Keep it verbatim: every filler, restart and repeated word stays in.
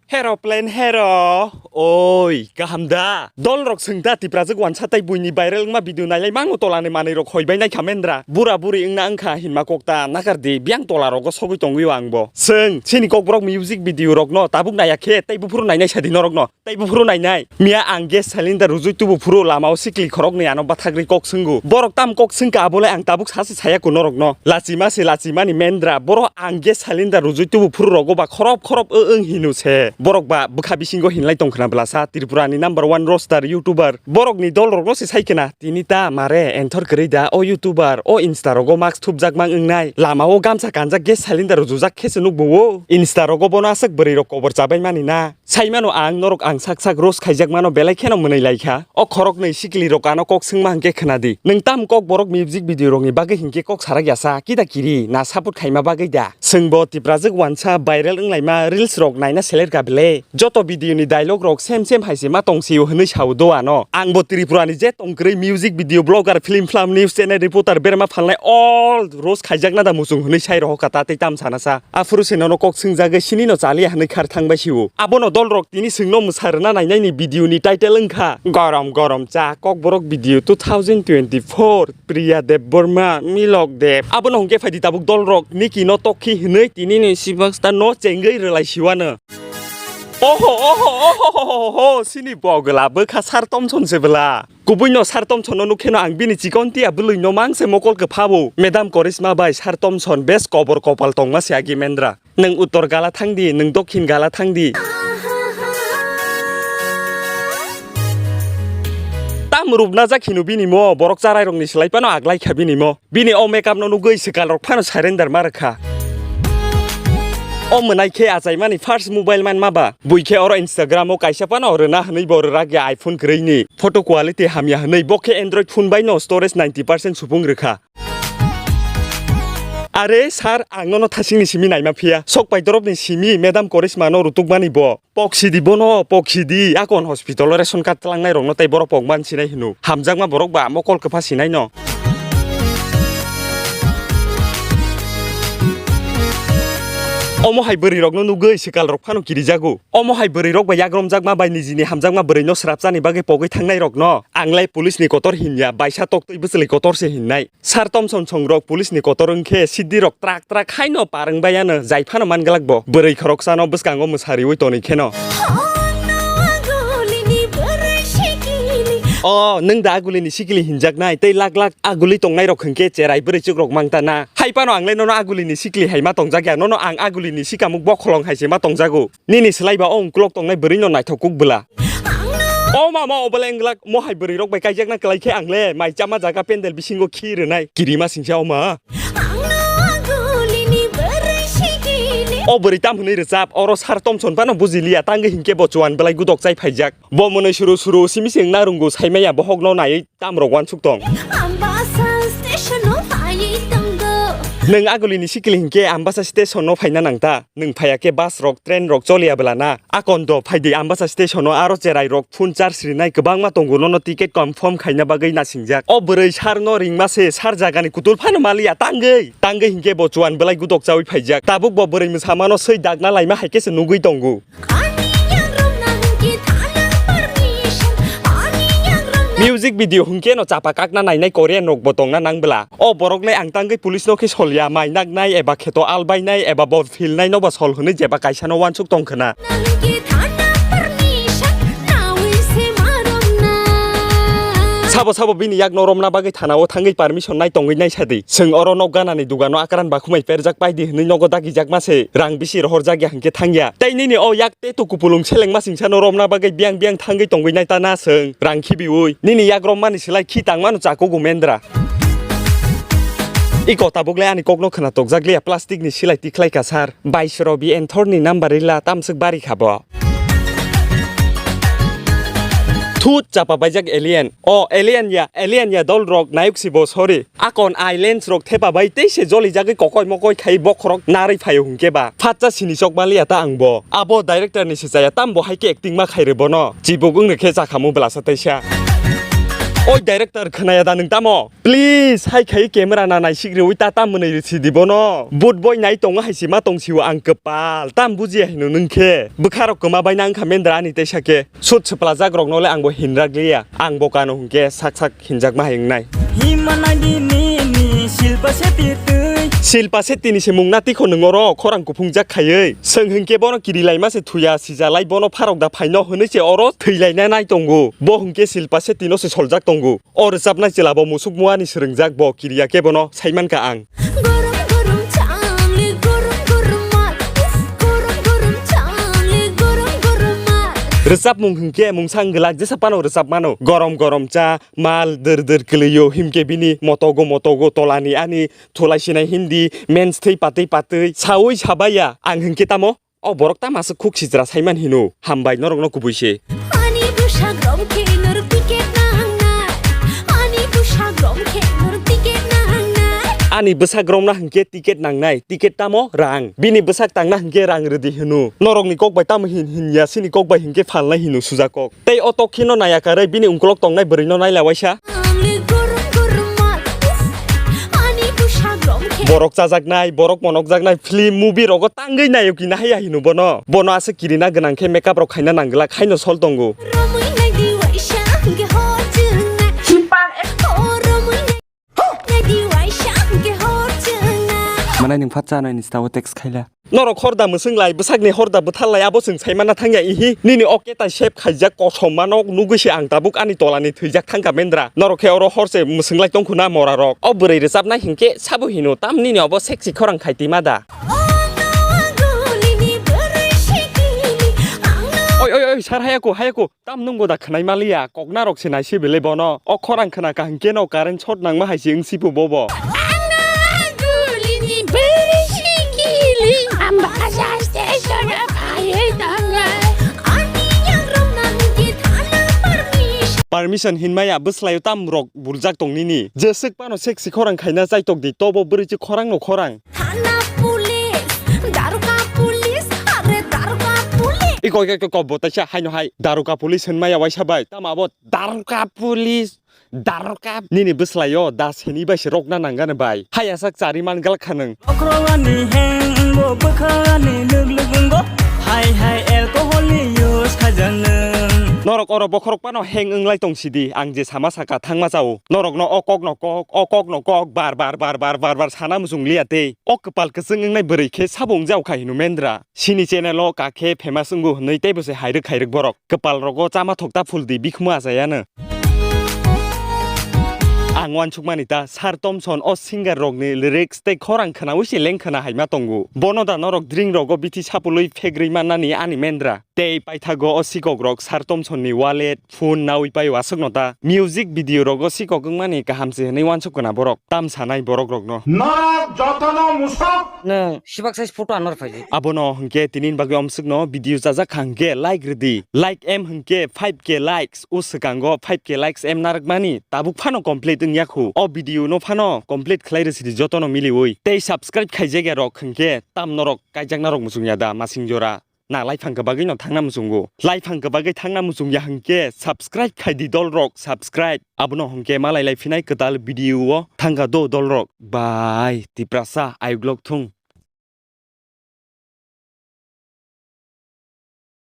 Hero plan hero. Oi, kaham da? Dol rok swng da, Tiprajwk wansa tai buini viral wngma video nailai mango tolani manwi rok hoi bai naikha mendra. Bura buri wngna wngkha hinma kok ta nakar di, biyang tola rogo sogwi tongwi o ang bo. Swng, chini kok borok music video rok no tabuk naiya khe, tei buphuru nainai sadi norok no. Tei buphuru nainai. Miya ang gas cylinder rujui tubu phuru lama o sikli khorok ni ano bathagri kok swnggu. Borok tam kok swngka abole ang tabuk sasi saya kuno rok no. Lachima se lachima ni mendra. Borok ang gas cylinder rujui tubu phuru rogo ba khorop khorop o wng hinu se. Borok ba bwkha bisingo hinlai tongkhna bwlasa Tripura ni number one roaster YouTuber. Borok ni dol rok no se sai kena. Tini ta mare enthor kwrwi da o YouTuber, o Insta rogo mask thupjak mang wngnai. Lama o gamsa kanjak gas cylinder rujujak khe se nukbo o. Insta rogo bono aswk bwrwi rok kobor chabai mani na. Saimano ang norok ang sak sak roast khaijak mano belai kheno mwnwi laikha. O khoroknwi sikli rok ano kok swngma hwnkhe khwnadi. Nwng tam kok borok music video rokni bagwi hinkhe kok sarak yasa, kida kiri na support khaima bagwi da? Swngbo Tiprajwk wansa viral wnglaima reels rok naina seler ka bele. Joto video ni dialogue rok same same hai se ma tong sio hwnwi sao do ano. Angbo Tripura ni je tongkwrwi music video blogger, film flam, news channel, reporter, berma phalnai all roast khaijakna da muchung hwnwi sai rohor kha ta tei tam sana sa. Aphuru se nono kok swngjagwi sini no chaliya hwnwi khar thang bai sio. Abono dol rok tini swngno mwsa rwna nainai ni video ni title wngkha Gorom Gorom Cha Kokborok video two thousand twenty-four Priya Debbarma Milok Deb. Abono hwnkhe phaidi tabuk dol rok Niki no tokhi hwnwi tini ni sibak star no chengwi rwlai siwano. Oho oho oho ho ho ho ho sini bogla bwkha Sar Tomson se bwla. Kubui no Sar Tomson no nukhe no ang bini chikon tia bwlwi no mang se mokol kwpha bo. Madam Korisma bai Sar Tomson bes kobor kopal tongma se agi mendra. Nwng uttor gala thang di, nwng dokhin gala thang di. Tam rupna jak hino bini mo, borok charai rokni slai phano aglai kha bini mo. Bini o makeup no nugwi swkal rok phano surrender ma rwkha. O mwnai khe achaimani first mobile man ma ba. Bui khe oro Instagram o kaisa phano rwna hwnwi bo rwrak ya iPhone kwrwi ni. Photo quality hamya hwnwi bo khe Android phone bai no storage ninety percent supung rwkha. Are sir, ang nono thasingni simi naima phiya. Sok Paidorobni simi Madam Korisma no rutukmani bo. Poksidi bono, poksidi. Akon hospital o ration card tlangnai rokno tei borok pokman sinai hino. Hamjakma borok ba mokol kwpha sinai no. Omo hai bwrwi rokno nugwi swkal rok phano kirijago. Omo hai bwrwi rok bai yagromjakma bai nijini hamjakma bwrwi no swrapchani bagwi pogwi thangnai rokno ang lai police ni kotor hinya, baisa toktwi bwchwlwi kotor se hinnai. Sir Tomson songrok police ni kotor wngkhe siddi rok trak trak haino par wngbai ano, jai phano man glak bo. Bwrwi khoroksa no bwskango mwsariwi tonwi kheno. O, nwng da aguli ni sikili hinjaknai tei lak lak aguli tongnai rok hwnkhe cherai bwrwi chuk rok mang ta na. Hai phano ang le nono aguli ni sikili hai ma tongjak ya, nono ang aguli ni sikamuk bokholong hai se ma tongjago. Nini slai ba o uklok tongnai bwrwi no naithok kuk bwla. O mama, o belai wngglak, mo hai bwrwi rok bai kaijakna kwlai khe ang le mai chama jaga pendel bisingo khi rwnai. Kirima singsa o ma. O bwrwi tam hwnwi rwchap, oro Sir Tomson phano buji liya, tangwi hinkhe bo chuan belai gudok chai phaijak. Bo mwnwi suru suru simi se wngna rwngo, sai maya bohok no naiwi tam rok uansuk tong. Nwng aguli ni sikili hinkhe Ambasa station no phaina nang ta? Nwng phaiya khe bus rok, train rok choliya bwla na? Akon do phaidi Ambasa station o, aro cherai rok phone charge rinai kwbangma tongo, nono ticket confirm khaina bagwi nasingjak. O bwrwi sir no ringma se, sir jaga ni kutul phano maliya, tangwi tangwi hinkhe bo chuan belai gudok chawi phaijak. Tabuk bo bwrwi mwsama no swi dakna laima hai khe se nugwi tongo. Music video hwnkhe no chapa kakna nainai Korean rok bo tongna nang bwla. O borok le ang tangwi police no khe sol ya, mai naknai eba kheto albainai eba bol philnai no ba sol hwnwi jeba kaisa no uansuk tong khna. Sabo sabo bini yak no romna bagwi thana o thangwi permission nai tongwi nai sadi. Chwng oro nok gana ni dugan no akran bakhumai perjak paidi hwnwi nogo dagijak ma se rang bisi rohor jak ya hwnkhe thang ya. Tei nini o yak Tei to kupulung selengma singsa no romna bagwi biang biang thangwi tongwi nai ta na chwng rang khibiwi. Nini yak rommani slai khi tangmano chakugo mendra. Iko tabuk le ani kokno khna tokjak liya, plastic ni silai tikhlai ka sir. Baisro bi enthor ni number rila tamswk bari kha bo. Thut chapa baijak alien. O alien ya, alien ya dol rok nayuk si bo sorry. Akon ai lens rok thepa bai tei se joli jagwi kokoi mokoi khai bokhorok narwi phaio hwnkhe ba. Phatsa sini chok maliya ta ang bo. Abo director ni se chaya tam bo hai khe acting ma khai re bono. Chibuk wng khe chakhamu bwlasa teisa. Oi director, khwnaya da nwng tamo? Please, hai khai camera na naisik riwi ta tam mwnwi risi di bono. But boy nai tongo hai si ma tong siwo ang kwpal. Tam bujiya hino nwng khe. Bwkha rok kwma bai nang kha mendra ani tei sake. Sut swplajak rokno le ang bo hinrak liya. Ang bo kano hwnkhe sak sak hinjakma hai wngnai. Himanadi nini Shilpa Shetty twi. Shilpa Shetty ni se mung na tikho nwng oro khorang kuphungjak khaiwi. Swng hwnkhe bono kirilaima se thuya sijalai bono pharok da phaino hwnwi se oro thwilaina nai tongo. Bo hwnkhe Shilpa Shetty no se soljak tongo. O rwchapnai chwla bo musuk muani swrwngjak bo kiriya khe bono saimankha ang. Gorom gorom chang le gorom gorom mal. Gorom gorom chang le gorom gorom mal. Rwchapmung hwnkhe mungsa wngwlak jesa phano rwchap mano. Gorom gorom cha, mal dwr dwr kwlwio, himkhe bini motogo motogo tolani ani thulai sinai hindi mens thwi patwi patwi saui sabaiya ang hwnkhe tamo o borok tamo aswk khuk sijra saiman hino hambai norokno kubui se. Ani bwsag romkhe norok ticket nangnai. Ani bwsag romkhe norok ticket nangnai. Ani bwsag romna hwnkhe ticket nangnai, ticket tamo rang. Bini bwsag tangna hwnkhe rang rwdi hino. Norokni kok bai tamo hin hinya, sini kok bai hwnkhe phalnai hino suja kok. Tei o tok kheno naya karwi bini ungkulok tongnai bwrwino naila waisa. Ani bwsag romkhe. Borok chajaknai, borok monokjaknai film, movie rogo tangwi nayok ina haya hino bono. Bono aswk kirina gwnang khe makeup rok khaina nangglak haino sol tongo. Romwi naidi waisa hwnkhe hor chwngna. Hipak ek- O romwi naidi waisa hwnkhe hor chwngna. Manai nwng phat chanai ni stawo text khaila. Norok horda mwswng lai, bwsakni horda bwthar lai, abo chwng saimana thangya ihi. Nini o ketai sep khaijak kosom mano nugwi se ang tabuk ani tolani thwijak thangkha mendra. Norok khe oro horse mwswng lai tongkhu na mora rok. O bwrwi rwchapnai hinkhe sabo hino tam nini obo sexy khorang khai twi ma da. Oi, oi, oi, sir, hayako, hayako. Tam nungbo da khwnai maliya, kokna rok se naisi belai bono. O khorang khna kaham keno current short nangma hai se wngsipo bobo. Ang na gulini bwrwi sikili, ang baja station o phaiwi tongo. Ani yang rok nang ki thana permission. Permission hinmaya bwslai o tam rok buljak tong nini. Jeswk pano sexy khorang khaina chaitok di, tobo bwrwi chi khorang no khorang. Thana police, daruka police, are daruka police. Iko, iko, iko, ko bo taisa haino hai. Daruka police hinmaya waisa bai. Tamo abo daruka police, daruka. Nini bwslai o da seni bai se rokna nangani bai. Haya sak chari man galak kha nwng. Okrolani heng bo bwkhani lwk lwk wngo. Hai hai alcohol ni use khaijak nwng. Norok oro bokhorok pano heng wnglai tong sidi. Ang je sama saka thangma chao. Norokno o kok no kok, o kok no kok, bar bar bar bar bar bar sana muchung liya tei. O kwpal kwchwng wngnai bwrwi khe sabo wngjao kha hino mendra. Sini channel o kakhe famous wngo hwnwi teibo se hairwk hairwk borok. Kwpal rogo chama thokta phul di bikhumu achayano. Ang uansukmani ta Sir Thomson o singer rokni lyrics tei khorang khnaui se lengkhna haima tongo. Bono da norok drink rogo bithi sapului phegrwi mannani ani mendra. Tei paithago o sikok rok Sir Thomson ni wallet, phone naui pai aswkno ta. Music video rogo sikok wngmani kaham se hwnwi uansuk khna borok. Tam sanai borok rokno. Norok jotono musok. Nwng sibak size photo anor phaidi. Abono hwnkhe tinin bagwi omswkno video chajak kha hwnkhe like rwdi. Like em hwnkhe five K likes. O swkango five K likes em narwkmani tabuk phano complete wngya khu. O video no phano complete khlai rwsidi jotono miliui. Tei subscribe khaijakya rok hwnkhe tam norok kaijakna rok muchungya da masing jora. Na, liphang kwbagwi no thangna muchungo. Liphang kwbagwi thangna muchungya hwnkhe subscribe khai di dolrok, subscribe. Abono hwnkhe malai lai phinai kwtal video o thangkha do dolrok. Bye, Tiprasa, ayuk lok thung.